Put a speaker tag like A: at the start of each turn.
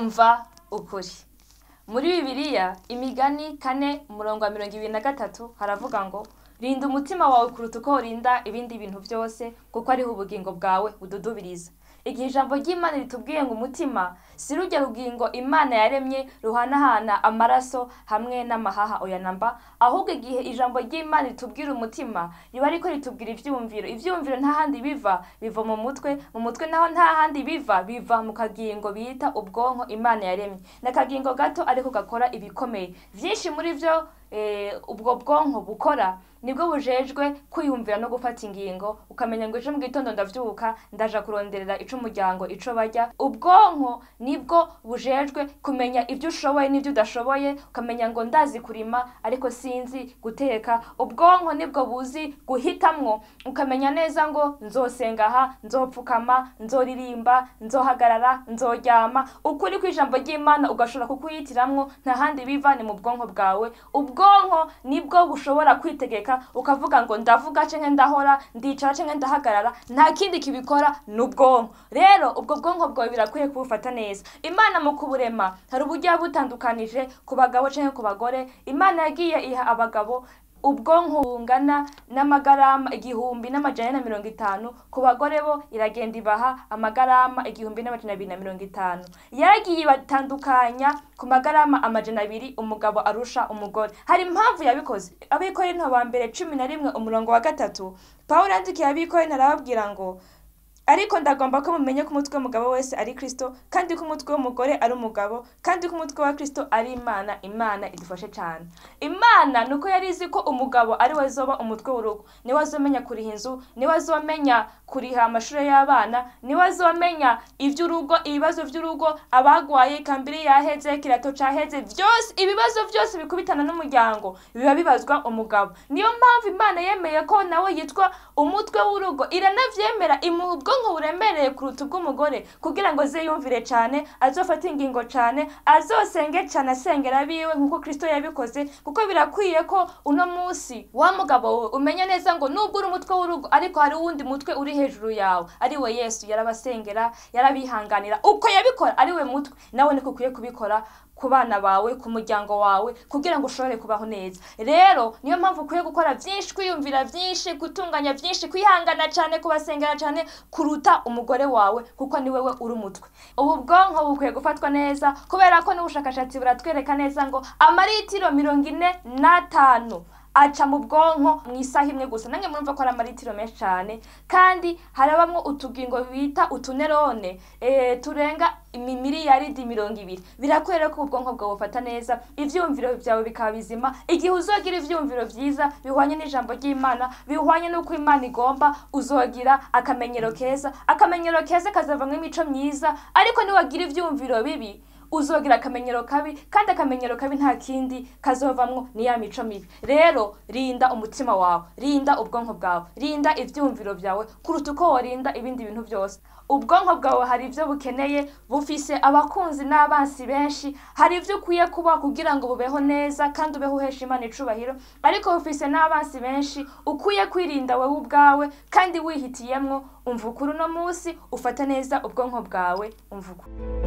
A: Umva ukuri. Muri Bibiliya Imigani 4:23 haravuga ngo rinda umutima wawe kuruta uko urinda ibindi bintu byose, kuko ariho ubugingo bwawe bududubiriza. Igihe ijambo ry'Imana ritubwiye ngo umutima si rujya rugingo Imana yaremye ruhanahana amaraso hamwe n'amahaha, oya namba, ahubwo igihe ijambo ry'Imana ritubwira umutima riba ariko ritubwira ivyumviro. Ivyumviro nta handi biva, biva mu mutwe, mu mutwe naho nta handi biva, biva mu kagingo bita ubwonko Imana yaremye. N'akagingo gato ariko gakora ibikomeye vyinshi. Muri vyo ubwo bwonko bukora nibwo bujejwe kwiyumvira no gufata ingingo, ukamenya ngo ejo mu gitondo ndavyuka ndaja kuronderera ico umuryango ico barya. Ubwonko nibwo bujejwe kumenya ibyo ushoboye n'ibyo udashoboye, ukamenya ngo ndazi kurima ariko sinzi guteka. Ubwonko nibwo buzi guhitamwo, ukamenya neza ngo nzosenga aha, nzopfukama, nzoririmba, nzohagarara, nzoryama. Ukuri kw'ijambo ry'Imana ugashobora kukwihitiramwo, nta handi biva, ni mu bwonko bwawe. Ubwonko nibwo bushobora kwitegeka, ukavuga ngo ndavuga canke ndahora, ndicara canke ndahagarara, nta kindi kibikora n'ubwonko. Rero ubwo bwonko bwawe birakwiye kubufata neza. Imana mu kuburema hari uburyo yabutandukanije ku bagabo canke ku bagore. Imana yagiye iha abagabo ubwonko bungana n'amagarama 1450, ku bagore bo iragenda ibaha amagarama 1250. Yaragiye ibatandukanya ku magarama 200 umugabo arusha umugore. Hari impamvu yabikoze. Abikorinto ba mbere 11:3, Pawulo yandikiye Abikorinto arababwira ngo ariko ndagomba ko mumenye ko umutwe w'umugabo wese ari Kristo, kandi ko umutwe w'umugore ari umugabo, kandi ko umutwe wa Kristo ari Imana. Imana idufashe cyane. Imana nuko yari izi ko umugabo ari we azoba umutwe w'urugo, niwe azomenya kuriha inzu, niwe azomenya kuriha amashuri y'abana, niwe azomenya ivy'urugo, ibibazo vy'urugo, abagwaye, kambiri yaheze, kirato caheze, vyose ibibazo byose bikubitana n'umuryango biba bibazwa umugabo. Niyo mpamvu Imana yemeye ko nawe yitwa umutwe w'urugo, iranavyemera imuha ubwonko buremereye kuruta ubw'umugore, kugira ngo aze yumvire cane, azofate ingingo cane, azosenge cane, asengera abiwe nkuko Kristo yabikoze. Kuko birakwiye ko uno musi wa mugabo we umenya neza ngo nubwo uri umutwe w'urugo, ariko hari uwundi mutwe uri hejuru yawe, ari we Yesu. Yarabasengera, yarabihanganira, uko yabikora ari we mutwe, nawe niko ukwiye kubikora ku bana bawe, ku muryango wawe, kugira ngo ushobore kubaho neza. Rero niyo mpamvu ukwiye gukora vyinshi, kwiyumvira vyinshi, gutunganya vyinshi, kwihangana cane, kubasengera cane kuruta umugore wawe, kuko ni wewe uri umutwe. Ubu bwonko bukwiye gufatwa neza, kubera ko n'ubushakashatsi buratwereka neza ngo amaritiro 45 aca mu bwonko mu isaha imwe gusa. Nange murumva ko ari amaritiro menshi cane, kandi harabamwo utugingo bita utunerone turenga imiliyaridi 20. Birakwereka ko ubwonko bwawe bufata neza, ivyumviro vyawe bikaba bizima. Igihe uzogira ivyumviro vyiza bihwanye n'ijambo ry'Imana, bihwanye n'uko Imana igomba, uzogira akamenyero keza. Akamenyero keza kazavamwo imico myiza. Ariko niwagira ivyumviro bibi, uzogira akamenyero kabi, kandi akamenyero kabi nta kindi kazovamwo, ni ya mico mibi. Rero rinda umutima wawe, rinda ubwonko bwawe, rinda ivyumviro vyawe kuruta uko worinda ibindi bintu vyose. Ubwonko bwawe hari ivyo bukeneye, bufise abakunzi n'abansi benshi, hari ivyo ukwiye kuba kugira ngo bubeho neza kandi ubeho uhesha Imana icubahiro, ariko bufise n'abansi benshi ukwiye kwirinda wewe ubwawe kandi wihitiyemwo. Umva ukuri uno musi, ufata neza ubwonko bwawe. Umva ukuri.